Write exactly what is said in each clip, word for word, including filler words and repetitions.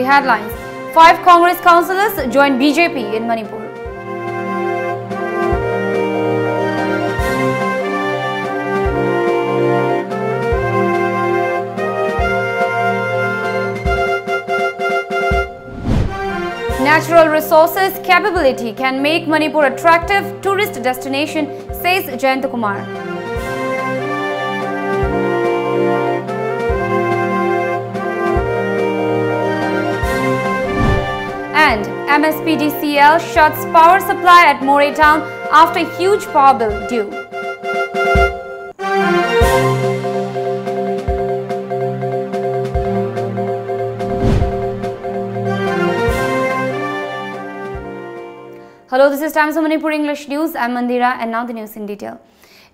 Headlines: Five Congress councillors join B J P in Manipur. Natural resources capability can make Manipur attractive tourist destination, says Jayanta Kumar. And M S P D C L shuts power supply at Moreh town after huge power bill due. Hello, this is Times of Manipur English News. I'm Mandira, and now the news in detail.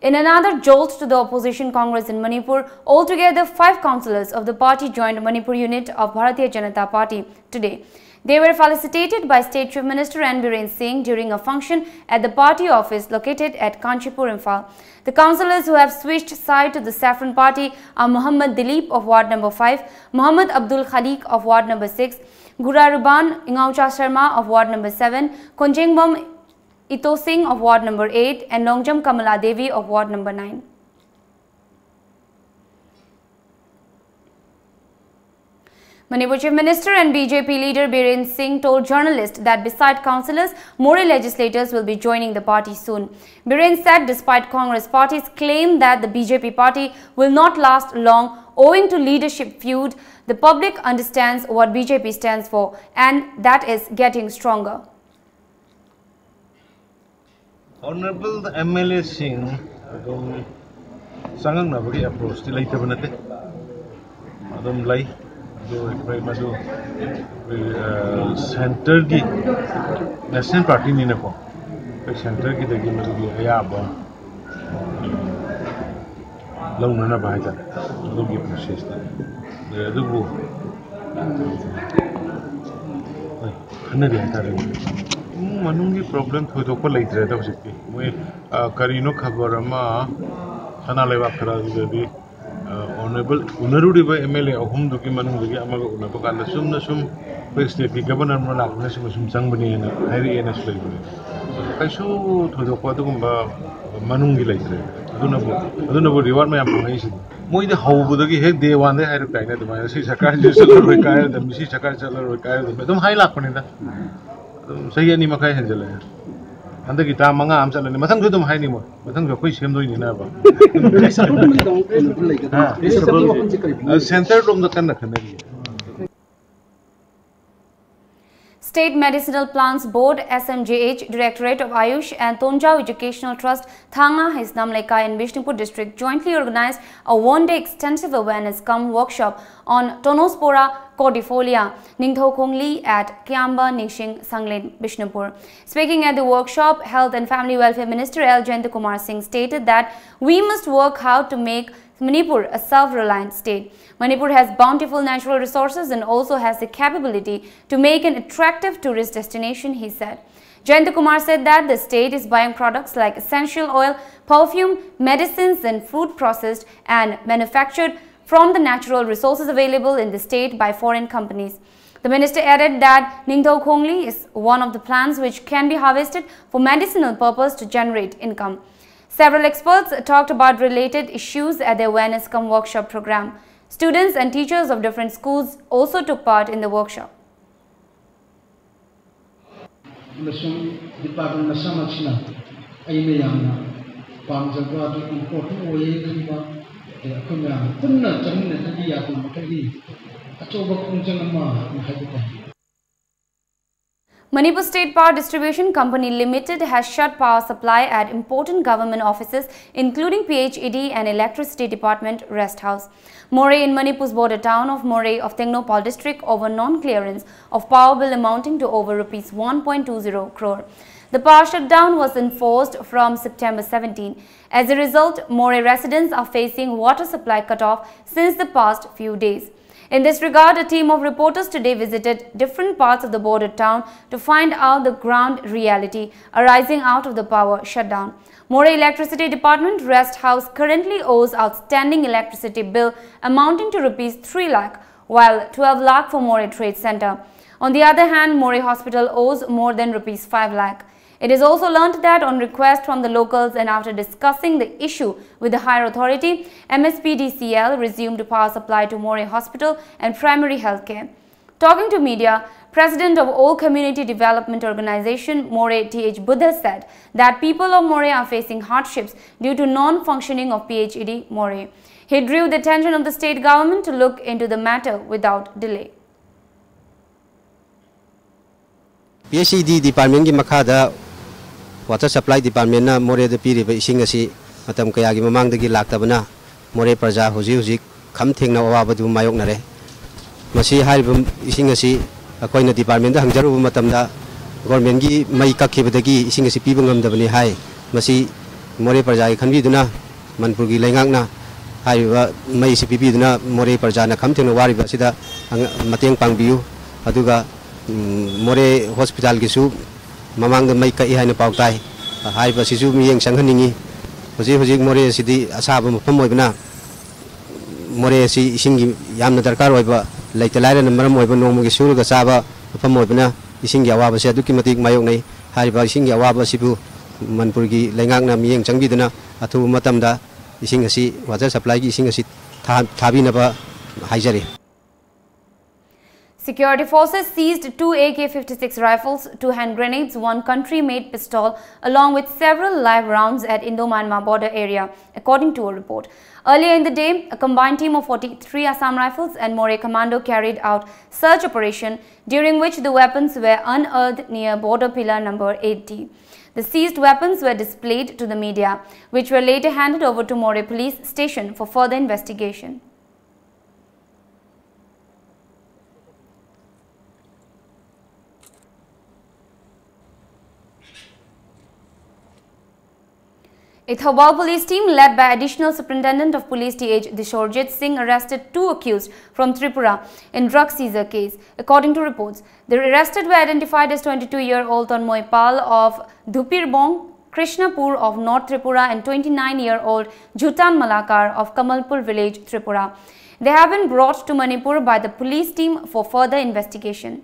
In another jolt to the opposition Congress in Manipur, altogether five councillors of the party joined Manipur unit of Bharatiya Janata Party today. They were felicitated by State Chief Minister N Biren Singh during a function at the party office located at Kanchipur, Imphal. The councillors who have switched side to the Saffron Party are Muhammad Dilip of Ward number five, Muhammad Abdul Khaliq of Ward number six, Gura Ruban Ingaucha Sharma of Ward number seven, Konjengbam Ito Singh of Ward number eight, and Longjam Kamala Devi of Ward number nine. Manipur Chief Minister and B J P leader Biren Singh told journalists that beside councillors, Moreh legislators will be joining the party soon. Biren said despite Congress party's claim that the B J P party will not last long owing to leadership feud, the public understands what B J P stands for, and that is getting stronger. Honorable M L A ꯁꯤꯡ ꯑꯗꯨꯝ ꯆꯪꯉꯛꯅꯕꯒꯤ ꯑꯦꯄ꯭ꯔꯣꯆꯇꯤ ꯂꯩꯇꯕ ꯅꯠꯇꯦ, ꯑꯗꯨꯝ ꯂꯩ꯫ ꯑꯗꯨ ꯑꯩꯈꯣꯏ ꯃꯗꯨ ꯑꯩꯈꯣꯏ ꯁꯦꯟꯇꯔꯒꯤ ꯅꯦꯁꯅꯦꯜ ꯄꯥꯔꯇꯤꯅꯤꯅꯀꯣ, ꯑꯩꯈꯣꯏ ꯁꯦꯟꯇꯔꯒꯤꯗꯒꯤ ꯃꯗꯨꯒꯤ ꯑꯌꯥꯕ ꯂꯧꯅꯅꯕ ꯍꯥꯏꯇꯥꯔꯦ, ꯑꯗꯨꯒꯤ ꯄ꯭ꯔꯣꯁꯦꯁꯇ ꯂꯩ꯫ ꯑꯗꯨꯕꯨ ꯍꯣꯏ, ꯈꯟꯅꯔꯤ ꯍꯥꯏꯇꯥꯔꯦ꯫ ꯏꯃꯨꯡ ꯃꯅꯨꯡꯒꯤ ꯄ꯭ꯔꯣꯕ꯭ꯂꯦꯝ ꯊꯣꯏꯗꯣꯛꯄ ꯂꯩꯇ꯭ꯔꯦꯗ ꯍꯧꯖꯤꯛꯇꯤ꯫ ꯃꯣꯏ ꯑ, ꯀꯔꯤꯅꯣ ꯈꯕꯔ ꯑꯃ ꯁꯅꯥ ꯂꯩꯕꯥꯛ ꯈꯔ ꯑꯗꯨꯗꯗꯤ ꯑꯣꯅꯔꯦꯕꯜ ꯎꯅꯔꯨꯔꯤꯕ ꯑꯦꯝ ꯑꯦꯜ ꯑꯦ ꯑꯍꯨꯝꯗꯨꯒꯤ ꯃꯅꯨꯡꯗꯒꯤ ꯑꯃꯒ ꯎꯅꯕ ꯀꯥꯟꯗ ꯆꯨꯝꯅ ꯁꯨꯝ ꯑꯩꯈꯣꯏ ꯁ꯭ꯇꯦꯠꯀꯤ ꯒꯕꯔꯅꯔ ꯑꯃ ꯂꯥꯛꯄꯅ ꯁꯨꯝ ꯁꯨꯝ ꯆꯪꯕꯅꯦꯅ ꯍꯥꯏꯔꯛꯑꯦꯅꯁꯨ ꯂꯩꯕꯅꯦ꯫ ꯀꯩꯁꯨ ꯊꯣꯏꯗꯣꯛꯄ ꯑꯗꯨꯒꯨꯝꯕ ꯃꯅꯨꯡꯒꯤ ꯂꯩꯇ꯭ꯔꯦ꯫ ꯑꯗꯨꯅꯕꯨ ꯑꯗꯨꯅꯕꯨ ꯔꯤꯋꯥꯔꯗ ꯃꯌꯥꯝ ꯐꯪꯉꯛꯏꯁꯤꯅꯤ꯫ ꯃꯣꯏꯗꯤ ꯍꯧꯕꯗꯒꯤ ꯍꯦꯛ ꯗꯦ ꯋꯥꯟꯗꯒꯤ ꯍꯥꯏꯔꯛꯇꯥꯏꯅꯦ ꯑꯗꯨꯃꯥꯏꯅ, "ꯁꯤ ꯁꯔꯀꯥꯔꯁꯤ ꯆꯠꯂꯔꯣꯏ ꯀꯥꯏꯔꯗꯝ, ꯁꯤ ꯁꯔꯀꯥꯔ ꯆꯠꯂꯔꯣꯏ ꯀꯥꯏꯔꯗꯝ" ꯑꯗꯨꯝ ꯍꯥꯏ ꯂꯥꯛꯄꯅꯤꯗ꯫ ꯑꯗꯨꯝ ꯆꯍꯤ ꯑꯅꯤ ꯃꯈꯥꯏ ꯍꯦꯟꯖꯜꯂꯛꯑꯦ꯫ ꯍꯟꯗꯛꯀꯤ ꯇꯔꯥ ꯃꯉꯥ ꯑꯃ ꯆꯠꯂꯅꯤ, ꯃꯊꯪꯁꯨ ꯑꯗꯨꯝ ꯍꯥꯏꯅꯤ ꯃꯣꯏ, ꯃꯊꯪꯁꯨ ꯑꯩꯈꯣꯏ ꯁꯦꯝꯗꯣꯏꯅꯤꯅꯕ꯫ ꯁꯦꯟꯇꯔ ꯂꯣꯝꯗ ꯀꯟꯅ ꯈꯟꯅꯔꯤ꯫ State Medicinal Plants Board, S M J H, Directorate of Ayush and Tonjao Educational Trust, Thanga Hisnam Leikai in Bishnupur district jointly organized a one-day extensive awareness cum workshop on Tonospora cordifolia, Ningthou Khongli at Kiamba Ningshing Sanglen, Bishnupur. Speaking at the workshop, Health and Family Welfare Minister L Jayantakumar Singh stated that we must work hard to make Manipur a self-reliant state. Manipur has bountiful natural resources and also has the capability to make an attractive tourist destination, he said. Jayantakumar said that the state is buying products like essential oil, perfume, medicines and food processed and manufactured from the natural resources available in the state by foreign companies. The minister added that Ningthou Khongli is one of the plants which can be harvested for medicinal purpose to generate income. Several experts talked about related issues at the awareness cum workshop program. Students and teachers of different schools also took part in the workshop. ꯑꯃꯁꯨꯡ department ꯃꯁꯥꯃꯛꯁꯤꯅ ꯑꯩꯅ ꯌꯥꯝꯅ ꯄꯥꯝꯖꯕ ꯑꯗꯨ important ꯑꯣꯏꯌꯦ ꯈꯟꯕ ꯑꯩꯈꯣꯏ ꯃꯌꯥꯝ ꯄꯨꯟꯅ ꯆꯠꯃꯤꯟꯅꯗ꯭ꯔꯗꯤ ꯌꯥꯗꯕ ꯃꯈꯩꯒꯤ ꯑꯆꯧꯕ ꯈꯣꯡꯖꯪ ꯑꯃ ꯍꯥꯏꯕ ꯇꯥꯏ꯫ Manipur State Power Distribution Company Limited has shut power supply at important government offices including P H E D and Electricity Department Rest House, Moreh in Manipur's border town of Moreh of Tengnoupal district over non-clearance of power bill amounting to over rupees one point two zero crore. The power shutdown was enforced from September seventeen. As a result, Moreh residents are facing water supply cutoff since the past few days. In this regard, a team of reporters today visited different parts of the border town to find out the ground reality arising out of the power shutdown. Moreh Electricity Department rest house currently owes outstanding electricity bill amounting to rupees three lakh, while twelve lakh for Moreh Trade Center. On the other hand, Moreh Hospital owes more than rupees five lakh. It is also learnt that on request from the locals and after discussing the issue with the higher authority, M S P D C L resumed power supply to Moreh Hospital and primary healthcare. Talking to media, President of All Community Development Organization, Moreh, T H Buddha, said that people of Moreh are facing hardships due to non-functioning of P H E D Moreh. He drew the attention of the state government to look into the matter without delay. P H E D departmentꯀꯤ ꯃꯈꯥꯗ water supply departmentꯅ ꯃꯣꯔꯦꯗ ꯄꯤꯔꯤꯕ ꯏꯁꯤꯡ ꯑꯁꯤ ꯃꯇꯝ ꯀꯌꯥꯒꯤ ꯃꯃꯥꯡꯗꯒꯤ ꯂꯥꯛꯇꯕꯅ ꯃꯣꯔꯦ ꯄ꯭ꯔꯖꯥ ꯍꯧꯖꯤꯛ ꯍꯧꯖꯤꯛ ꯈꯝ ꯊꯦꯡꯅ ꯑꯋꯥꯕꯗꯨ ꯃꯥꯌꯣꯛꯅꯔꯦ꯫ ꯃꯁꯤ ꯍꯥꯏꯔꯤꯕ ꯏꯁꯤꯡ ꯑꯁꯤ ꯑꯩꯈꯣꯏꯅ departmentꯗ ꯍꯪꯖꯔꯨꯕ ꯃꯇꯝꯗ governmentꯀꯤ ꯃꯩ ꯀꯛꯈꯤꯕꯗꯒꯤ ꯏꯁꯤꯡ ꯑꯁꯤ ꯄꯤꯕ ꯉꯝꯗꯕꯅꯤ ꯍꯥꯏ꯫ ꯃꯁꯤ ꯃꯣꯔꯦ ꯄ꯭ꯔꯖꯥꯒꯤ ꯈꯟꯕꯤꯗꯨꯅ ꯃꯅꯤꯄꯨꯔꯒꯤ ꯂꯩꯉꯥꯛꯅ ꯍꯥꯏꯔꯤꯕ ꯃꯩꯁꯤ ꯄꯤꯕꯤꯗꯨꯅ ꯃꯣꯔꯦ ꯄ꯭ꯔꯖꯥꯅ ꯈꯝ ꯊꯦꯡꯅ ꯋꯥꯔꯤꯕ ꯑꯁꯤꯗ ꯑꯉ-, ꯃꯇꯦꯡ ꯄꯥꯡꯕꯤꯌꯨ꯫ ꯑꯗꯨꯒ, ꯎꯝ, ꯃꯣꯔꯦ ꯍꯣꯁꯄꯤꯇꯥꯜꯒꯤꯁꯨ ꯃꯃꯥꯡꯗ ꯃꯩ ꯀꯛꯏ ꯍꯥꯏꯅ ꯄꯥꯎ ꯇꯥꯏ꯫ ꯍꯥꯏꯔꯤꯕ ꯑꯁꯤꯁꯨ ꯃꯤꯠꯌꯦꯡ ꯆꯪꯍꯟꯅꯤꯡꯉꯤ꯫ ꯍꯧꯖꯤꯛ ꯍꯧꯖꯤꯛ ꯃꯣꯔꯦ ꯑꯁꯤꯗꯤ ꯑꯁꯥꯕ ꯃꯐꯝ ꯑꯣꯏꯕꯅ ꯃꯣꯔꯦ ꯑꯁꯤ ꯏꯁꯤꯡꯒꯤ ꯌꯥꯝꯅ ꯗꯔꯀꯥꯔ ꯑꯣꯏꯕ, ꯂꯩꯇ ꯂꯥꯏꯔꯅ ꯃꯔꯝ ꯑꯣꯏꯕ ꯅꯣꯡꯃꯒꯤ ꯁꯨꯔꯒ ꯆꯥꯕ ꯃꯐꯝ ꯑꯣꯏꯕꯅ ꯏꯁꯤꯡꯒꯤ ꯑꯋꯥꯕꯁꯦ ꯑꯗꯨꯛꯀꯤ ꯃꯇꯤꯛ ꯃꯥꯌꯣꯛꯅꯩ꯫ ꯍꯥꯏꯔꯤꯕ ꯏꯁꯤꯡꯒꯤ ꯑꯋꯥꯕ ꯑꯁꯤꯕꯨ ꯃꯅꯤꯄꯨꯔꯒꯤ ꯂꯩꯉꯥꯛꯅ ꯃꯤꯠꯌꯦꯡ ꯆꯪꯕꯤꯗꯨꯅ ꯑꯊꯨꯕ ꯃꯇꯝꯗ ꯏꯁꯤꯡ ꯑꯁꯤ, water supplyꯒꯤ ꯏꯁꯤꯡ ꯑꯁꯤ ꯊꯥ-, ꯊꯥꯕꯤꯅꯕ ꯍꯥꯏꯖꯔꯤ꯫ Security forces seized two A K fifty-six rifles, two hand grenades, one country-made pistol, along with several live rounds at Indo-Myanmar border area, according to a report. Earlier in the day, a combined team of forty-three Assam Rifles and Moreh Commando carried out search operation, during which the weapons were unearthed near border pillar number eighty. The seized weapons were displayed to the media, which were later handed over to Moreh Police Station for further investigation. A Thoubal police team led by Additional Superintendent of Police Th Dishorjit Singh arrested two accused from Tripura in drug seizure case. According to reports, the arrested were identified as twenty-two-year-old Tanmoy Pal of Dhupirbong, Krishnapur of North Tripura and twenty-nine-year-old Jutan Malakar of Kamalpur village, Tripura. They have been brought to Manipur by the police team for further investigation.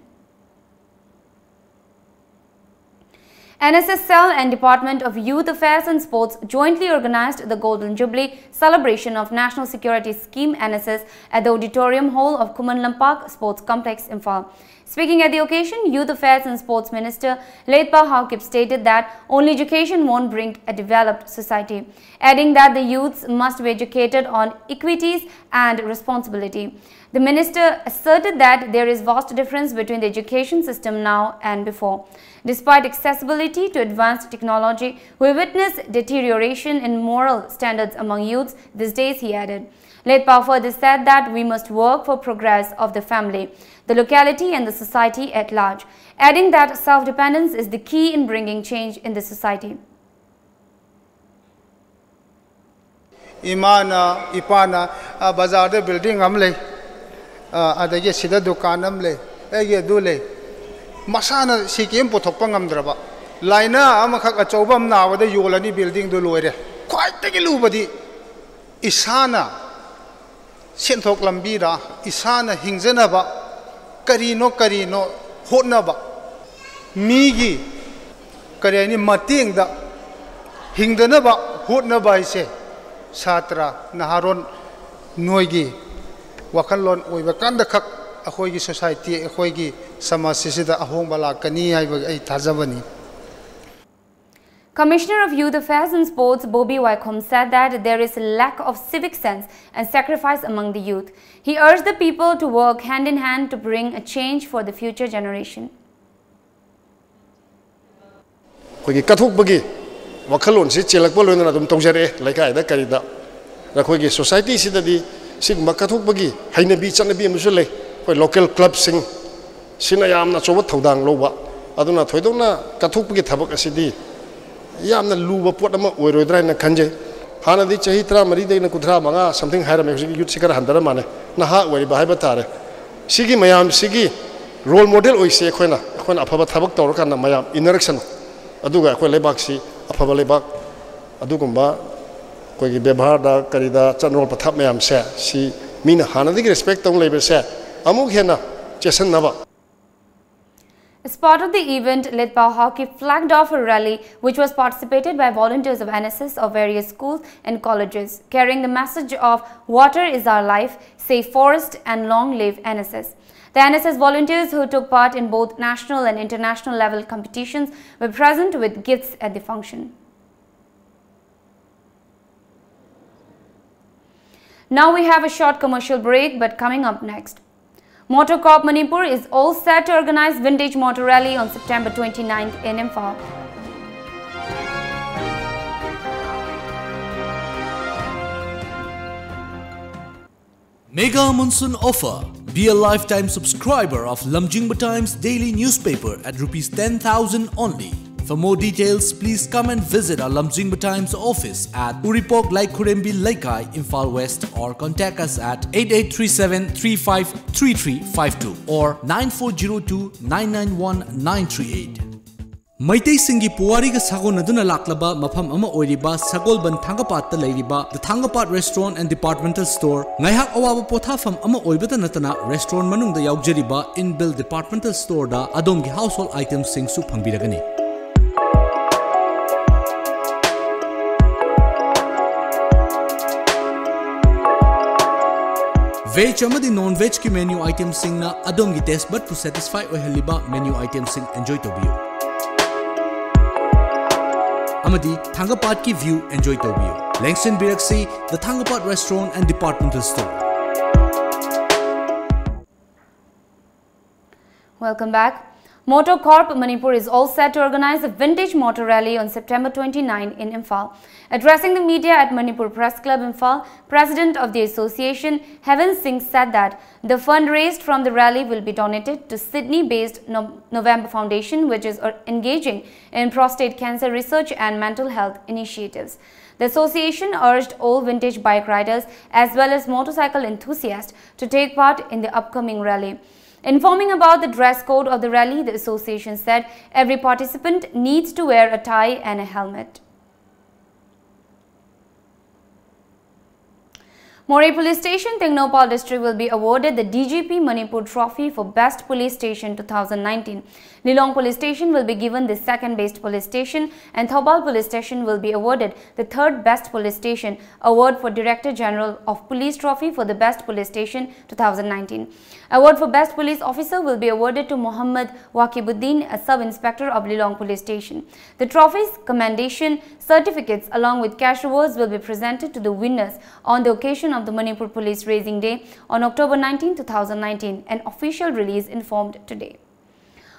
N S S cell and Department of Youth Affairs and Sports jointly organized the Golden Jubilee celebration of National Security Scheme, N S S, at the Auditorium Hall of Khuman Lampak Sports Complex, Imphal. Speaking at the occasion, Youth Affairs and Sports Minister Letpao Haokip stated that only education won't bring a developed society, adding that the youths must be educated on equities and responsibility. The minister asserted that there is vast difference between the education system now and before. Despite accessibility to advanced technology, we witness deterioration in moral standards among youths these days, he added. Letpao further said that we must work for progress of the family, the locality and the society at large, adding that self-dependence is the key in bringing change in the society. ꯏꯃꯥꯅ, ꯏꯄꯥꯅ, "ꯑ, ꯕꯖꯥꯔꯗ building ꯑꯃ ꯂꯩ, ꯑ, ꯑꯗꯒꯤ ꯁꯤꯗ ꯗꯨꯀꯥꯟ ꯑꯃ ꯂꯩ, ꯑꯩꯒꯤ ꯑꯗꯨ ꯂꯩ"꯫ ꯃꯁꯥꯅ ꯁꯤ ꯀꯩꯝ ꯄꯨꯊꯣꯛꯄ ꯉꯝꯗ꯭ꯔꯕ, ꯂꯥꯏꯅꯥ ꯑꯃꯈꯛ ꯑꯆꯧꯕ ꯑꯃ ꯅꯥꯕꯗ ꯌꯣꯜꯂꯅꯤ, buildingꯗꯨ ꯂꯣꯏꯔꯦ꯫ ꯈ꯭ꯋꯥꯏꯗꯒꯤ ꯂꯨꯕꯗꯤ ꯏꯁꯥꯅ ꯁꯦꯟꯊꯣꯛ ꯂꯝꯕꯤꯔ, ꯏꯁꯥꯅ ꯍꯤꯡꯖꯅꯕ ꯀꯔꯤꯅꯣ ꯀꯔꯤꯅꯣ ꯍꯣꯠꯅꯕ, ꯃꯤꯒꯤ, ꯀꯔꯤ ꯍꯥꯏꯅꯤ, ꯃꯇꯦꯡꯗ ꯍꯤꯡꯗꯅꯕ ꯍꯣꯠꯅꯕ ꯍꯥꯏꯁꯦ, ꯁꯥꯇ꯭ꯔ, ꯅꯍꯥꯔꯣꯟ, ꯅꯣꯏꯒꯤ ꯋꯥꯈꯜꯂꯣꯟ ꯑꯣꯏꯕ ꯀꯥꯟꯗ ꯈꯛ ꯑꯩꯈꯣꯏꯒꯤ society, ꯑꯩꯈꯣꯏꯒꯤ ꯁꯃꯥꯖꯁꯤꯗ ꯑꯍꯣꯡꯕ ꯂꯥꯛꯀꯅꯤ ꯍꯥꯏꯕ ꯑꯩ ꯊꯥꯖꯕꯅꯤ꯫ Commissioner of Youth Affairs and Sports Bobi Waikhom said that there is a lack of civic sense and sacrifice among the youth. He urged the people to work hand in hand to bring a change for the future generation. ꯑꯩꯈꯣꯏꯒꯤ ꯀꯠꯊꯣꯛꯄꯒꯤ ꯋꯥꯈꯜꯂꯣꯟꯁꯤ ꯆꯦꯜꯂꯛꯄ ꯂꯣꯏꯅꯅ ꯑꯗꯨꯝ ꯇꯧꯖꯔꯛꯑꯦ꯫ ꯂꯩꯀꯥꯏꯗ ꯀꯔꯤꯗ ꯑꯩꯈꯣꯏꯒꯤ societyꯁꯤꯗꯗꯤ ꯁꯤꯒꯨꯝꯕ ꯀꯠꯊꯣꯛꯄꯒꯤ ꯍꯩꯅꯕꯤ ꯆꯠꯅꯕꯤ ꯑꯃꯁꯨ ꯂꯩ꯫ ꯑꯩꯈꯣꯏ local clubꯁꯤꯡ ꯁꯤꯅ ꯌꯥꯝꯅ ꯑꯆꯧꯕ ꯊꯧꯗꯥꯡ ꯂꯧꯕ꯫ ꯑꯗꯨꯅ ꯊꯣꯏꯗꯣꯛꯅ ꯀꯠꯊꯣꯛꯄꯒꯤ ꯊꯕꯛ ꯑꯁꯤꯗꯤ ꯌꯥꯝꯅ ꯂꯨꯕ ꯄꯣꯠ ꯑꯃ ꯑꯣꯏꯔꯣꯏꯗ꯭ꯔꯥ ꯍꯥꯏꯅ ꯈꯟꯖꯩ꯫ ꯍꯥꯟꯅꯗꯤ ꯆꯍꯤ ꯇꯔꯥꯃꯔꯤꯗꯒꯤꯅ ꯀꯨꯟꯊ꯭ꯔꯥ ꯃꯉꯥ something ꯍꯥꯏꯔꯝꯃꯦ, ꯍꯧꯖꯤꯛ youthꯁꯤ ꯈꯔ ꯍꯟꯊꯔ ꯃꯥꯜꯂꯦ, ꯅꯍꯥ ꯑꯣꯏꯔꯤꯕ ꯍꯥꯏꯕ ꯇꯥꯔꯦ꯫ ꯁꯤꯒꯤ ꯃꯌꯥꯝꯁꯤꯒꯤ role model ꯑꯣꯏꯁꯦ ꯑꯩꯈꯣꯏꯅ꯫ ꯑꯩꯈꯣꯏꯅ ꯑꯐꯕ ꯊꯕꯛ ꯇꯧꯔꯀꯥꯟꯗ ꯃꯌꯥꯝ ꯏꯟꯅꯔꯛꯁꯅꯨ, ꯑꯗꯨꯒ ꯑꯩꯈꯣꯏ ꯂꯩꯕꯥꯛꯁꯤ ꯑꯐꯕ ꯂꯩꯕꯥꯛ, ꯑꯗꯨꯒꯨꯝꯕ ꯑꯩꯈꯣꯏꯒꯤ ꯕꯦꯕꯥꯔꯗ ꯀꯔꯤꯗ ꯆꯠꯅꯔꯣꯜ ꯄꯊꯥꯞ ꯃꯌꯥꯝꯁꯦ, ꯁꯤ ꯃꯤꯅ ꯍꯥꯟꯅꯗꯒꯤ respect ꯇꯧꯅ ꯂꯩꯕꯁꯦ ꯑꯃꯨꯛ ꯍꯦꯟꯅ ꯆꯦꯁꯟꯅꯕ꯫ As part of the event, Letpao Hawki flagged off a rally which was participated by volunteers of N S S of various schools and colleges, carrying the message of "Water is our life, save forest, and long live N S S." The N S S volunteers who took part in both national and international level competitions were present with gifts at the function. Now we have a short commercial break, but coming up next, Motor Corp Manipur is all set to organize Vintage Motor Rally on September twenty-ninth in Imphal. Mega Monsoon Offer. Be a lifetime subscriber of Lamjingba Times daily newspaper at rupees ten thousand only. For more details, please come and visit our Lamjingba Times office at Uripok Laikhurembi Leikai, Imphal West, or contact us at eight eight three seven three five three three five two or nine four zero two nine nine one nine three eight. ꯃꯩꯇꯩꯁꯤꯡꯒꯤ ꯄꯨꯋꯥꯔꯤꯒ ꯁꯥꯒꯣꯟꯅꯗꯨꯅ ꯂꯥꯛꯂꯕ ꯃꯐꯝ ꯑꯃ ꯑꯣꯏꯔꯤꯕ ꯁꯒꯣꯜꯕꯟ ꯊꯥꯡꯒꯄꯥꯠꯇ ꯂꯩꯔꯤꯕ The Thangapad Restaurant and Departmental Store, ꯉꯥꯏꯍꯥꯛ ꯑꯋꯥꯕ ꯄꯣꯊꯥꯐꯝ ꯑꯃ ꯑꯣꯏꯕꯇ ꯅꯠꯇꯅ restaurant ꯃꯅꯨꯡꯗ ꯌꯥꯎꯖꯔꯤꯕ inbuilt departmental storeꯗ ꯑꯗꯣꯝꯒꯤ household itemsꯁꯤꯡꯁꯨ ꯐꯪꯕꯤꯔꯒꯅꯤ꯫ Veg ꯑꯃꯗꯤ non vegꯀꯤ menu itemsꯁꯤꯡꯅ ꯑꯗꯣꯝꯒꯤ taste budꯄꯨ satisfy ꯑꯣꯏꯍꯜꯂꯤꯕ menu itemꯁꯤꯡ enjoy ꯇꯧꯕꯤꯌꯨ꯫ ꯑꯃꯗꯤ ꯊꯥꯡꯒꯄꯥꯠꯀꯤ view enjoy ꯇꯧꯕꯤꯌꯨ꯫ ꯂꯦꯡꯁꯤꯟꯕꯤꯔꯛꯁꯤ The Thangapad Restaurant and Departmental Store. Welcome back. Motor Corp Manipur is all set to organize a vintage motor rally on September twenty-nine in Imphal. Addressing the media at Manipur Press Club Imphal, President of the association, Heaven Singh, said that the fund raised from the rally will be donated to Sydney-based No- November Foundation, which is uh, engaging in prostate cancer research and mental health initiatives. The association urged all vintage bike riders as well as motorcycle enthusiasts to take part in the upcoming rally. Informing about the dress code of the rally, the association said every participant needs to wear a tie and a helmet. Moreh Police Station, Tengnoupal District will be awarded the D G P Manipur Trophy for Best Police Station two thousand nineteen. Lilong Police Station will be given the second Best Police Station, and Thoubal Police Station will be awarded the third Best Police Station award for Director General of Police Trophy for the Best Police Station two thousand nineteen. Award for Best Police Officer will be awarded to Mohammad Wakibuddin, a sub-inspector of Lilong Police Station. The trophies, commendation certificates along with cash rewards will be presented to the winners on the occasion of the Manipur Police Raising Day on October nineteen, two thousand nineteen, an official release informed today.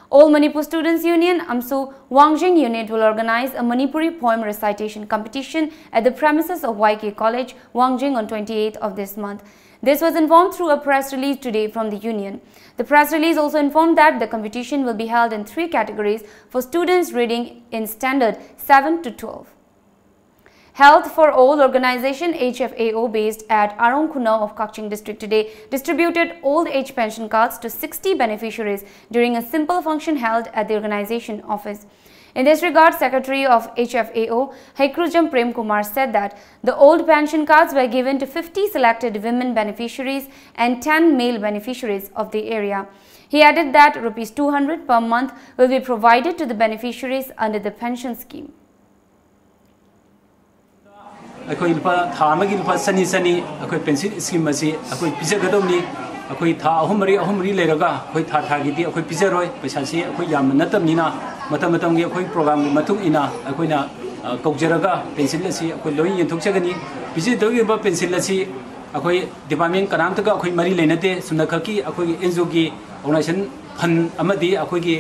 All Manipur Students Union, AMSU, Wangjing Unit will organize a Manipuri poem recitation competition at the premises of Y K College, Wangjing on twenty-eighth of this month. This was informed through a press release today from the union. The press release also informed that the competition will be held in three categories for students reading in standard seven to twelve. Health for All organization, H F A O, based at Arong Khunao of Kakching District today distributed old age pension cards to sixty beneficiaries during a simple function held at the organization office. In this regard, Secretary of H F A O, Haikrujam Prem Kumar, said that the old pension cards were given to fifty selected women beneficiaries and ten male beneficiaries of the area. He added that rupees two hundred per month will be provided to the beneficiaries under the pension scheme. ꯑꯩꯈꯣꯏ ꯂꯨꯄꯥ ꯊꯥ ꯑꯃꯒꯤ ꯂꯨꯄꯥ ꯆꯅꯤ ꯆꯅꯤ ꯑꯩꯈꯣꯏ pencil scheme ꯑꯁꯤ ꯑꯩꯈꯣꯏ ꯄꯤꯖꯒꯗꯕꯅꯤ꯫ ꯑꯩꯈꯣꯏ ꯊꯥ ꯑꯍꯨꯝ ꯃꯔꯤ ꯑꯍꯨꯝ ꯃꯔꯤ ꯂꯩꯔꯒ ꯑꯩꯈꯣꯏ ꯊꯥ ꯊꯥꯒꯤꯗꯤ ꯑꯩꯈꯣꯏ ꯄꯤꯖꯔꯣꯏ꯫ ꯄꯩꯁꯥꯁꯤ ꯑꯩꯈꯣꯏ ꯌꯥꯝꯅ ꯅꯠꯇꯕꯅꯤꯅ ꯃꯇꯝ ꯃꯇꯝꯒꯤ ꯑꯩꯈꯣꯏ ꯄ꯭ꯔꯣꯒ꯭ꯔꯥꯝꯒꯤ ꯃꯇꯨꯡ ꯏꯟꯅ ꯑꯩꯈꯣꯏꯅ ꯀꯧꯖꯔꯒ ꯄꯦꯟꯁꯤꯜ ꯑꯁꯤ ꯑꯩꯈꯣꯏ ꯂꯣꯏ ꯌꯦꯟꯊꯣꯛꯆꯒꯅꯤ꯫ ꯄꯤꯖꯗꯧꯔꯤꯕ ꯄꯦꯟꯁꯤꯜ ꯑꯁꯤ ꯑꯩꯈꯣꯏ ꯗꯤꯄꯥꯔꯠꯃꯦꯟ ꯀꯅꯥꯝꯇꯒ ꯑꯩꯈꯣꯏ ꯃꯔꯤ ꯂꯩꯅꯗꯦ꯫ ꯆꯨꯝꯅꯈꯛꯀꯤ ꯑꯩꯈꯣꯏꯒꯤ ꯑꯦꯟ ꯖꯤ ꯑꯣꯒꯤ ꯑꯣꯔꯒꯅꯥꯏꯖꯦꯁꯟ ꯐꯟ ꯑꯃꯗꯤ ꯑꯩꯈꯣꯏꯒꯤ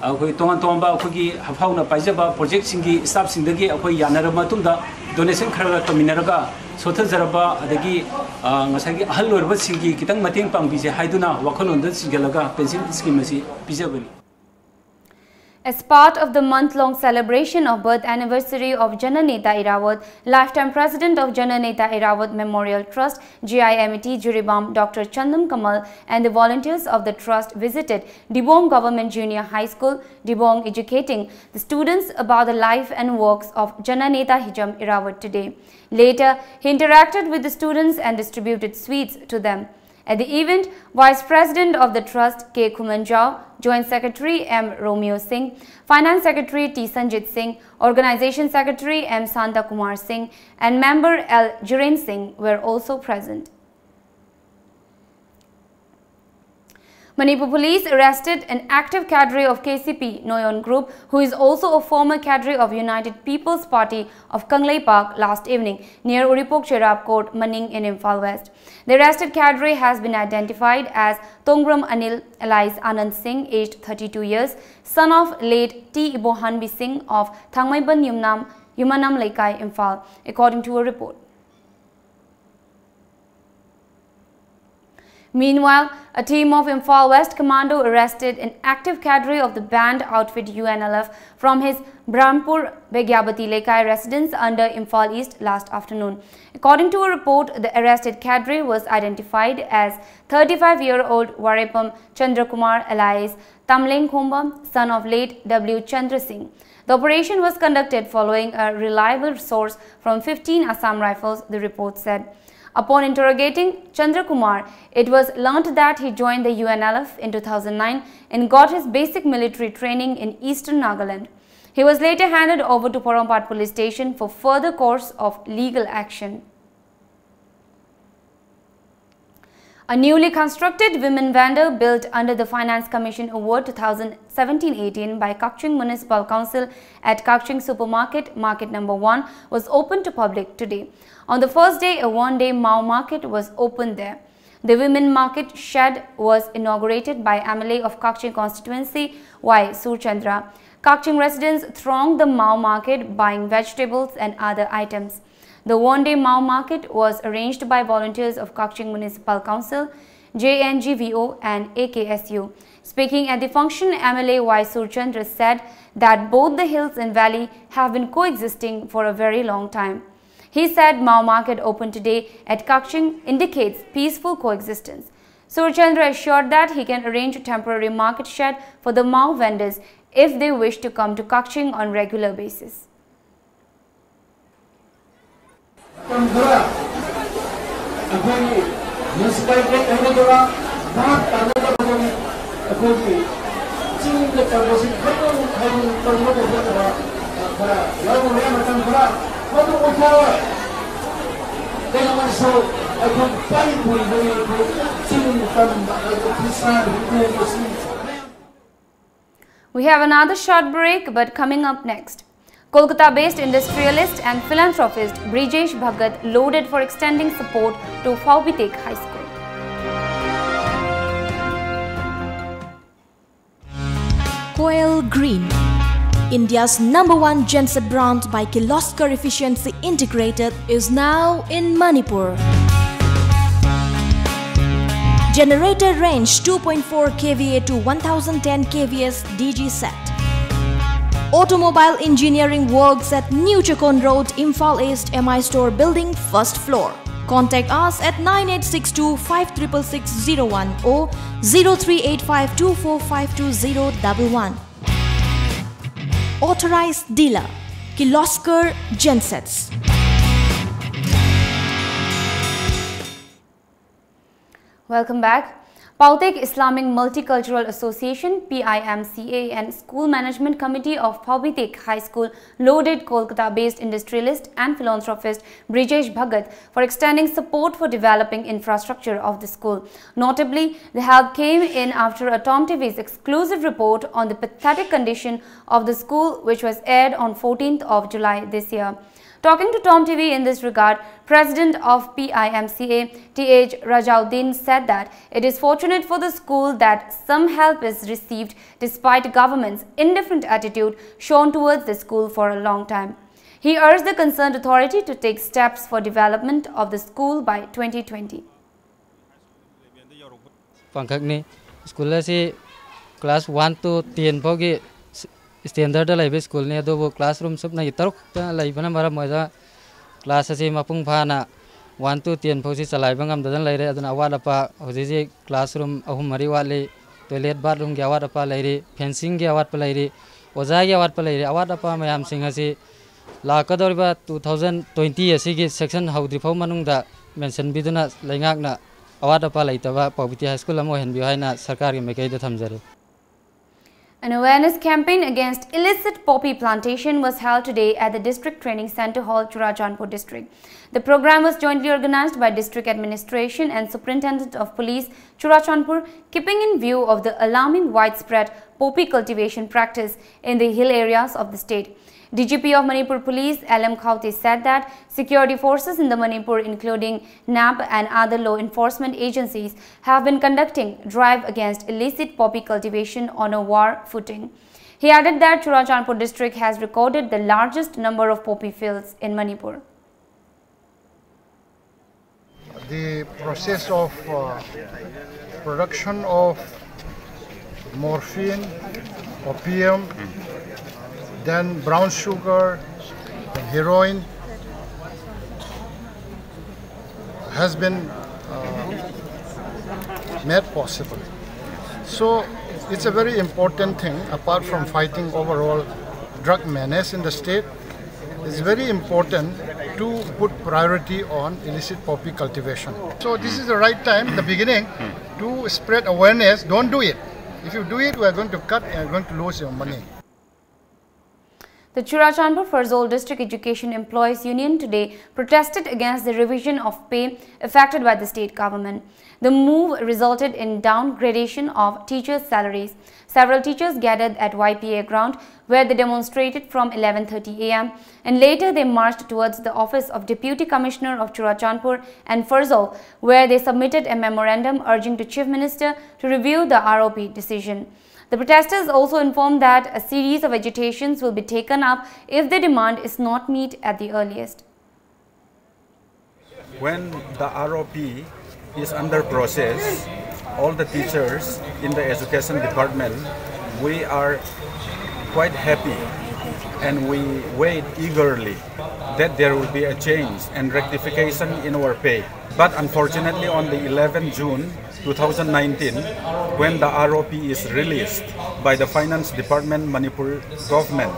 ꯑꯩꯈꯣꯏ ꯇꯣꯉꯥꯟ ꯇꯣꯉꯥꯟꯕ ꯑꯩꯈꯣꯏꯒꯤ ꯍꯥꯐꯥꯎꯅ ꯄꯥꯏꯖꯕ ꯄ꯭ꯔꯣꯖꯦꯛꯁꯤꯡꯒꯤ ꯁ꯭ꯇꯥꯐꯁꯤꯡꯗꯒꯤ ꯑꯩꯈꯣꯏ ꯌꯥꯅꯔꯕ ꯃꯇꯨꯡꯗ ꯗꯣꯅꯦꯁꯟ ꯈꯔ ꯈꯔ ꯇꯧꯃꯤꯟꯅꯔꯒ ꯁꯣꯠꯊꯖꯔꯕ ꯑꯗꯒꯤ ꯉꯁꯥꯏꯒꯤ ꯑꯍꯜ ꯑꯣꯏꯔꯕꯁꯤꯡꯒꯤ ꯈꯤꯇꯪ ꯃꯇꯦꯡ ꯄꯥꯡꯕꯤꯁꯦ ꯍꯥꯏꯗꯨꯅ ꯋꯥꯈꯜꯂꯣꯟꯗ ꯆꯤꯡꯁꯤꯜꯂꯒ ꯄꯦꯟꯁꯤꯟ ꯁ꯭ꯀꯤꯝ ꯑꯁꯤ ꯄꯤꯖꯕꯅꯤ꯫ As part of the month-long celebration of birth anniversary of Jananeta Irawat, lifetime president of Jananeta Irawat Memorial Trust, G I M E T, Jiribam, Doctor Chandam Kamal, and the volunteers of the trust visited Dibong Government Junior High School, Dibong, educating the students about the life and works of Jananeta Hijam Irawat today. Later, he interacted with the students and distributed sweets to them. At the event, Vice President of the Trust K Khumanjao, Joint Secretary M Romeo Singh, Finance Secretary T Sanjit Singh, Organization Secretary M Santa Kumar Singh, and member L Jiren Singh were also present. Manipur police arrested an active cadre of K C P Noyon group, who is also a former cadre of United People's Party of Kangleipak, last evening near Uripok Cherab Court, Maning in Imphal West. The arrested cadre has been identified as Tongram Anil, alias Anand Singh, aged thirty-two years, son of late T Ibohanbi Singh of Thangmaiban Yumnam, Yumanam Leikai, Imphal, according to a report. Meanwhile, a team of Imphal West commando arrested an active cadre of the banned outfit U N L F from his Brahmpur Begyabati Lekai residence under Imphal East last afternoon. According to a report, the arrested cadre was identified as thirty-five-year-old Warepam Chandrakumar, alias Tamleng Khomba, son of late W Chandra Singh. The operation was conducted following a reliable source from fifteen Assam Rifles, the report said. Upon interrogating Chandra Kumar, it was learnt that he joined the U N L F in two thousand nine and got his basic military training in eastern Nagaland. He was later handed over to Porompat Police Station for further course of legal action. A newly constructed women vendor built under the Finance Commission Award two thousand seventeen eighteen by Kakching Municipal Council at Kakching Supermarket, Market Number one, was opened to public today. On the first day, a one-day Mao market was opened there. The women market shed was inaugurated by M L A of Kakching constituency, Y Surchandra. Kakching residents thronged the Mao market buying vegetables and other items. The one-day Mao market was arranged by volunteers of Kakching Municipal Council, J N G V O and A K S U. Speaking at the function, M L A Y Surchandra said that both the hills and valley have been coexisting for a very long time. He said Mao market open today at Kakching indicates peaceful coexistence. Surchandra assured that he can arrange a temporary market shed for the Mao vendors if they wish to come to Kakching on regular basis. ꯃꯇꯝ ꯈꯔ ꯑꯩꯈꯣꯏꯒꯤ municipality ꯍꯥꯏꯒꯗ꯭ꯔꯥ, ꯚꯥꯞ ꯇꯥꯅꯗꯕꯗꯒꯤ ꯑꯩꯈꯣꯏꯒꯤ ꯆꯤꯡꯗ ꯇꯧꯕꯁꯤ ꯈꯇꯪ ꯈꯔ ꯇꯧꯅꯕ ꯍꯣꯠꯅꯕ ꯈꯔ ꯌꯥꯎꯔꯨꯔꯦ꯫ ꯃꯇꯝ ꯈꯔ ꯃꯗꯨ ꯑꯣꯏꯊꯣꯛꯑꯣꯏ꯫ ꯀꯩꯗꯧꯉꯩꯁꯨ ꯑꯩꯈꯣꯏ ꯄꯥꯔꯤ ꯄꯨꯔꯤꯕꯅꯤ꯫ ꯑꯩꯈꯣꯏ ꯆꯤꯡ ꯇꯝ, ꯑꯩꯈꯣꯏ Christian Hindu Muslim We have another short break, but coming up next, Kolkata-based industrialist and philanthropist Brijesh Bhagat lauded for extending support to Phaubithik High School. Koel Green, India's number one genset brand by Kirloskar Efficiency Integrated, is now in Manipur. Generator range two point four K V A to one thousand ten K V S D G set. Automobile engineering works at New Chakon Road, Imphal East, M I Store building, first floor. Contact us at nine eight six two five triple six zero one or zero three eight five two four five two zero double one. Authorized dealer, Kirloskar Gensets. Welcome back. Phaubithik Islamic Multicultural Association, P I M C A, and School Management Committee of Phaubithik High School lauded Kolkata-based industrialist and philanthropist Brijesh Bhagat for extending support for developing infrastructure of the school. Notably, the help came in after a Tom T V's exclusive report on the pathetic condition of the school, which was aired on fourteenth of July this year. Talking to Tom T V in this regard, President of P I M C A, T H Rajauddin, said that it is fortunate for the school that some help is received despite government's indifferent attitude shown towards the school for a long time. He urged the concerned authority to take steps for development of the school by twenty twenty. ꯄꯥꯡꯈꯛꯅꯤ꯫ School ꯑꯁꯤ class one to ten ꯐꯥꯎꯒꯤ standardꯗ ꯂꯩꯕ ꯁ꯭ꯀꯨꯜꯅꯤ, ꯑꯗꯨꯕꯨ classroom ꯁꯨꯞꯅꯒꯤ ꯇꯔꯨꯛꯇ ꯂꯩꯕꯅ ꯃꯔꯝ ꯑꯣꯏꯔꯒ class ꯑꯁꯤ ꯃꯄꯨꯡ ꯐꯥꯅ one to ten ꯐꯥꯎꯁꯤ ꯆꯂꯥꯏꯕ ꯉꯝꯗꯗꯅ ꯂꯩꯔꯦ꯫ ꯑꯗꯨꯅ ꯑꯋꯥꯠ ꯑꯄꯥ ꯍꯧꯖꯤꯛ ꯍꯧꯖꯤꯛ classroom ꯑꯍꯨꯝ ꯃꯔꯤ ꯋꯥꯠꯂꯤ, toilet bathroomꯒꯤ ꯑꯋꯥꯠ ꯑꯄꯥ ꯂꯩꯔꯤ, fencingꯒꯤ ꯑꯋꯥꯠꯄ ꯂꯩꯔꯤ, ꯑꯣꯖꯥꯒꯤ ꯑꯋꯥꯠꯄ ꯂꯩꯔꯤ꯫ ꯑꯋꯥꯠ ꯑꯄꯥ ꯃꯌꯥꯝꯁꯤꯡ ꯑꯁꯤ ꯂꯥꯛꯀꯗꯧꯔꯤꯕ two thousand twenty ꯑꯁꯤꯒꯤ session ꯍꯧꯗ꯭ꯔꯤꯐꯥꯎ ꯃꯅꯨꯡꯗ ꯃꯦꯟꯁꯤꯟꯕꯤꯗꯨꯅ ꯂꯩꯉꯥꯛꯅ ꯑꯋꯥꯠ ꯑꯄꯥ ꯂꯩꯇꯕ ꯄꯥꯎꯕꯤꯇꯤ ꯍꯥꯏ ꯁ꯭ꯀꯨꯜ ꯑꯃ ꯑꯣꯏꯍꯟꯕꯤꯌꯨ ꯍꯥꯏꯅ ꯁꯔꯀꯥꯔꯒꯤ ꯃꯥꯏꯀꯩꯗ ꯊꯝꯖꯔꯤ꯫ An awareness campaign against illicit poppy plantation was held today at the District Training Centre Hall, Churachandpur District. The program was jointly organized by District Administration and Superintendent of Police, Churachandpur, keeping in view of the alarming widespread poppy cultivation practice in the hill areas of the state. D G P of Manipur Police, L M Khaute, said that security forces in the Manipur, including nab and other law enforcement agencies, have been conducting drive against illicit poppy cultivation on a war footing. He added that Churachandpur district has recorded the largest number of poppy fields in Manipur. The process of uh, production of morphine, opium, then brown sugar, and heroin has been uh, made possible. So it's a very important thing, apart from fighting overall drug menace in the state. It's very important to put priority on illicit poppy cultivation. So this is the right time, the beginning, to spread awareness. Don't do it. If you do it, we are going to cut and going to lose your money. The Churachandpur Pherzawl District Education Employees Union today protested against the revision of pay effected by the state government. The move resulted in downgradation of teachers' salaries. Several teachers gathered at Y P A ground, where they demonstrated from eleven thirty a m, and later they marched towards the office of Deputy Commissioner of Churachandpur and Pherzawl, where they submitted a memorandum urging the Chief Minister to review the R O P decision. The protesters also informed that a series of agitations will be taken up if the demand is not met at the earliest. When the R O P is under process, all the teachers in the education department, we are quite happy and we wait eagerly that there will be a change and rectification in our pay. But unfortunately, on the eleventh June two thousand nineteen, when the R O P is released by the Finance Department Manipur government,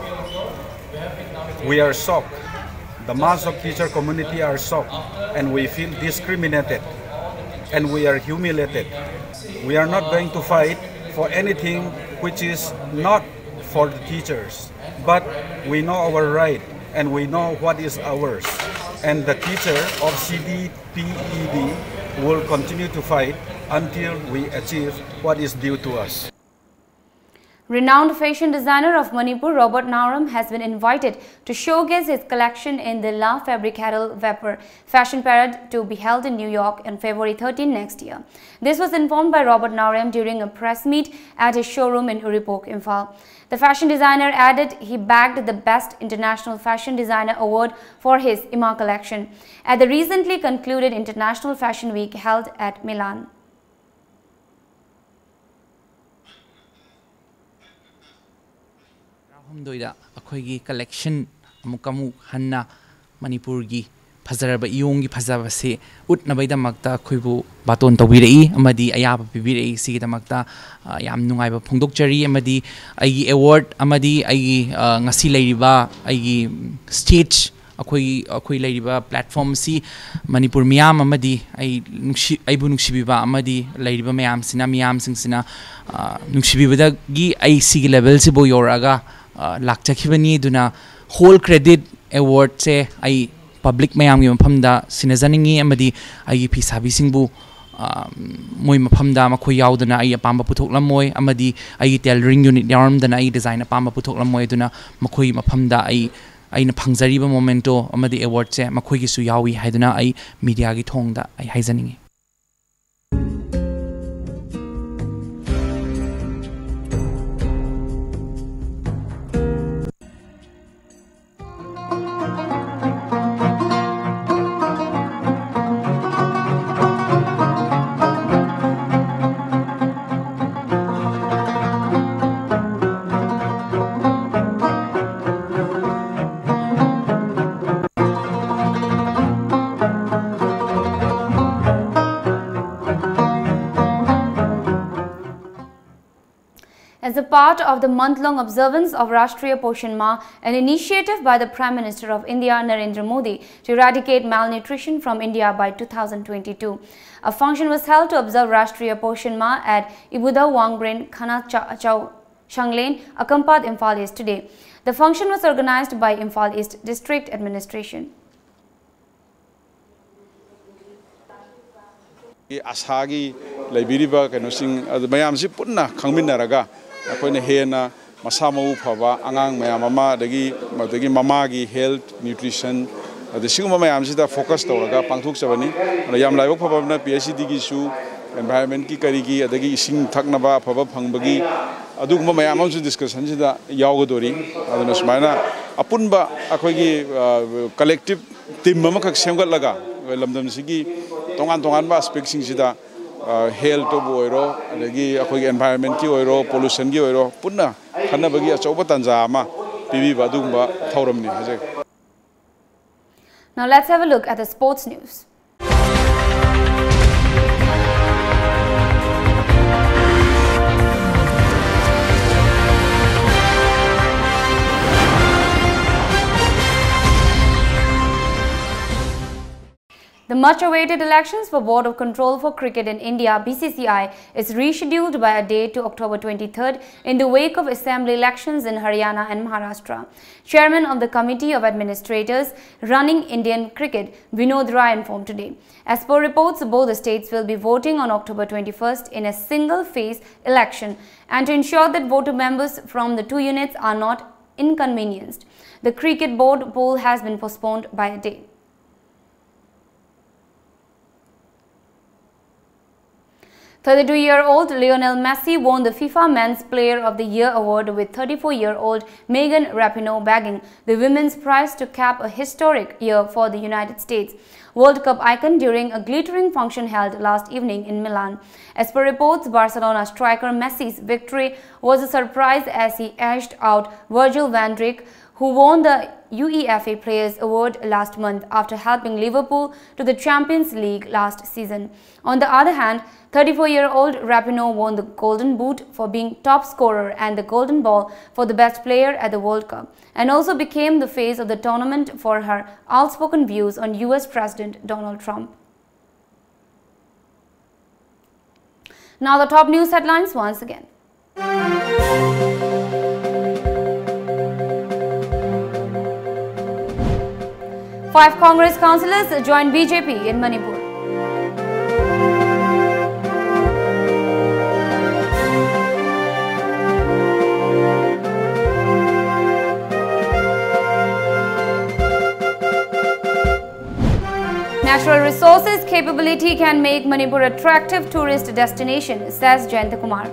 we are shocked. The mass of teacher community are shocked and we feel discriminated and we are humiliated. We are not going to fight for anything which is not for the teachers, but we know our right and we know what is ours. And the teacher of C D P E D will continue to fight until we achieve what is due to us. Renowned fashion designer of Manipur, Robert Naoram, has been invited to showcase his collection in the La Fabrique Carol Vapor fashion parade to be held in New York on February thirteen next year. This was informed by Robert Naoram during a press meet at his showroom in Uripok, Imphal. The fashion designer added he bagged the Best International Fashion Designer Award for his Ima collection at the recently concluded International Fashion Week held at Milan. ꯇꯔꯥꯍꯨꯝꯗꯣꯏꯗ ꯑꯩꯈꯣꯏꯒꯤ collection ꯑꯃꯨꯛꯀ ꯑꯃꯨꯛ ꯍꯟꯅ ꯃꯅꯤꯄꯨꯔꯒꯤ ꯐꯖꯔꯕ ꯏꯌꯣꯡꯒꯤ ꯐꯖꯕꯁꯤ ꯎꯠꯅꯕꯒꯤꯗꯃꯛꯇ ꯑꯩꯈꯣꯏꯕꯨ ꯕꯥꯇꯣꯟ ꯇꯧꯕꯤꯔꯛꯏ ꯑꯃꯗꯤ ꯑꯌꯥꯕ ꯄꯤꯕꯤꯔꯛꯏ꯫ ꯁꯤꯒꯤꯗꯃꯛꯇ ꯑ, ꯌꯥꯝ ꯅꯨꯡꯉꯥꯏꯕ ꯐꯣꯡꯗꯣꯛꯆꯔꯤ ꯑꯃꯗꯤ ꯑꯩꯒꯤ ꯑꯦꯋꯥꯔꯗ ꯑꯃꯗꯤ ꯑꯩꯒꯤ ꯑ, ꯉꯁꯤ ꯂꯩꯔꯤꯕ ꯑꯩꯒꯤ ꯁ꯭ꯇꯦꯖ ꯑꯩꯈꯣꯏꯒꯤ ꯑꯩꯈꯣꯏ ꯂꯩꯔꯤꯕ ꯄ꯭ꯂꯦꯠꯐꯣꯝ ꯑꯁꯤ ꯃꯅꯤꯄꯨꯔ ꯃꯤꯌꯥꯝ ꯑꯃꯗꯤ ꯑꯩ ꯅꯨꯡꯁꯤ ꯑꯩꯕꯨ ꯅꯨꯡꯁꯤꯕꯤꯕ ꯑꯃꯗꯤ ꯂꯩꯔꯤꯕ ꯃꯌꯥꯝꯁꯤꯅ ꯃꯤꯌꯥꯝꯁꯤꯡꯁꯤꯅ ꯑ, ꯅꯨꯡꯁꯤꯕꯤꯕꯗꯒꯤ ꯑꯩ ꯁꯤꯒꯤ ꯂꯦꯚꯦꯜꯁꯤꯕꯨ ꯌꯧꯔꯛꯑꯒ ꯑ, ꯂꯥꯛꯆꯈꯤꯕꯅꯤ꯫ ꯑꯗꯨꯅ whole credit awardꯁꯦ ꯑꯩ public ꯃꯌꯥꯝꯒꯤ ꯃꯐꯝꯗ ꯁꯤꯟꯅꯖꯅꯤꯡꯉꯤ, ꯑꯃꯗꯤ ꯑꯩꯒꯤ ꯐꯤꯁꯥꯕꯤꯁꯤꯡꯕꯨ, ꯑ, ꯃꯣꯏ ꯃꯐꯝꯗ ꯃꯈꯣꯏ ꯌꯥꯎꯗꯅ ꯑꯩ ꯑꯄꯥꯝꯕ ꯄꯨꯊꯣꯛꯂꯝꯃꯣꯏ, ꯑꯃꯗꯤ ꯑꯩꯒꯤ tailoring unit ꯌꯥꯎꯔꯝꯗꯅ ꯑꯩꯒꯤ design ꯑꯄꯥꯝꯕ ꯄꯨꯊꯣꯛꯂꯝꯃꯣꯏ꯫ ꯑꯗꯨꯅ ꯃꯈꯣꯏꯒꯤ ꯃꯐꯝꯗ ꯑꯩ, ꯑꯩꯅ ꯐꯪꯖꯔꯤꯕ memento ꯑꯃꯗꯤ awardꯁꯦ ꯃꯈꯣꯏꯒꯤꯁꯨ ꯌꯥꯎꯏ ꯍꯥꯏꯗꯨꯅ ꯑꯩ mediaꯒꯤ ꯊꯣꯡꯗ ꯑꯩ ꯍꯥꯏꯖꯅꯤꯡꯉꯤ꯫ As a part of the month-long observance of Rashtriya Poshan Maah, an initiative by the Prime Minister of India, Narendra Modi, to eradicate malnutrition from India by two thousand twenty-two, a function was held to observe Rashtriya Poshan Maah at Ibuda Wangbrin Khana Cha-, Chau Shanglane, Akampat, Imphal East today. The function was organized by Imphal East District Administration. ꯑꯥꯁꯥꯒꯤ ꯂꯩꯕꯤꯔꯤꯕ ꯀꯩꯅꯣꯁꯤꯡ ꯑꯗꯨ ꯃꯌꯥꯝꯁꯤ ꯄꯨꯟꯅ ꯈꯪꯃꯤꯟꯅꯔꯒ ꯑꯩꯈꯣꯏꯅ ꯍꯦꯟꯅ ꯃꯁꯥ ꯃꯎ ꯐꯕ ꯑꯉꯥꯡ ꯃꯌꯥꯝ ꯑꯃ, ꯑꯗꯒꯤ, ꯑꯗꯒꯤ ꯃꯃꯥꯒꯤ health, nutrition, ꯑꯗ ꯁꯤꯒꯨꯝꯕ ꯃꯌꯥꯝꯁꯤꯗ focus ꯇꯧꯔꯒ ꯄꯥꯡꯊꯣꯛꯆꯕꯅꯤ꯫ ꯑꯗ ꯌꯥꯝ ꯂꯥꯏꯕꯛ ꯐꯕ ꯑꯃꯅ P H E Dꯒꯤꯁꯨ environmentꯀꯤ ꯀꯔꯤꯒꯤ, ꯑꯗꯒꯤ ꯏꯁꯤꯡ ꯊꯛꯅꯕ ꯑꯐꯕ ꯐꯪꯕꯒꯤ ꯑꯗꯨꯒꯨꯝꯕ ꯃꯌꯥꯝ ꯑꯃꯁꯨ discussionꯁꯤꯗ ꯌꯥꯎꯒꯗꯣꯔꯤ꯫ ꯑꯗꯨꯅ ꯁꯨꯃꯥꯏꯅ ꯑꯄꯨꯟꯕ ꯑꯩꯈꯣꯏꯒꯤ, ꯑ, collective team ꯑꯃꯈꯛ ꯁꯦꯝꯒꯠꯂꯒ ꯑꯩꯈꯣꯏ ꯂꯝꯗꯝꯁꯤꯒꯤ ꯇꯣꯉꯥꯟ ꯇꯣꯉꯥꯟꯕ aspectꯁꯤꯡꯁꯤꯗ, ꯑ, healthꯇꯕꯨ ꯑꯣꯏꯔꯣ, ꯑꯗꯒꯤ ꯑꯩꯈꯣꯏꯒꯤ environmentꯀꯤ ꯑꯣꯏꯔꯣ, pollutionꯒꯤ ꯑꯣꯏꯔꯣ, ꯄꯨꯟꯅ ꯈꯟꯅꯕꯒꯤ ꯑꯆꯧꯕ ꯇꯥꯟꯖꯥ ꯑꯃ ꯄꯤꯕꯤꯕ ꯑꯗꯨꯒꯨꯝꯕ ꯊꯧꯔꯝꯅꯤ ꯍꯥꯏꯖꯒꯦ꯫ Now let's have a look at the sports news. The much-awaited elections for Board of Control for Cricket in India, B C C I, is rescheduled by a day to October twenty-third in the wake of assembly elections in Haryana and Maharashtra. Chairman of the Committee of Administrators running Indian cricket, Vinod Rai, informed today. As per reports, both the states will be voting on October twenty-first in a single-phase election and to ensure that voter members from the two units are not inconvenienced. The cricket board poll has been postponed by a day. Thirty-two-year-old Lionel Messi won the FIFA Men's Player of the Year award, with thirty-four-year-old Megan Rapinoe bagging the women's prize to cap a historic year for the United States World Cup icon during a glittering function held last evening in Milan. As per reports, Barcelona striker Messi's victory was a surprise as he edged out Virgil van Dijk, who won the UEFA Players Award last month after helping Liverpool to the Champions League last season. On the other hand, thirty-four-year-old Rapinoe won the Golden Boot for being top scorer and the Golden Ball for the best player at the World Cup, and also became the face of the tournament for her outspoken views on U S President Donald Trump. Now the top news headlines once again. Five Congress councillors join B J P in Manipur. Natural resources capability can make Manipur attractive tourist destination, says Jayanta Kumar.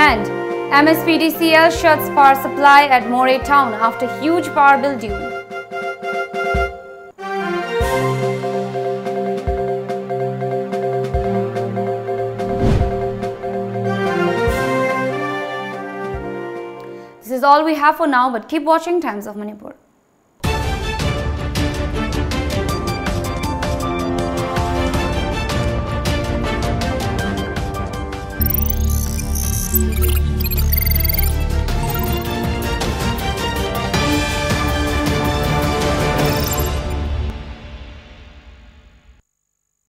And M S P D C L shuts power supply at Moreh town after huge power bill due. This is all we have for now, but keep watching Times of Manipur.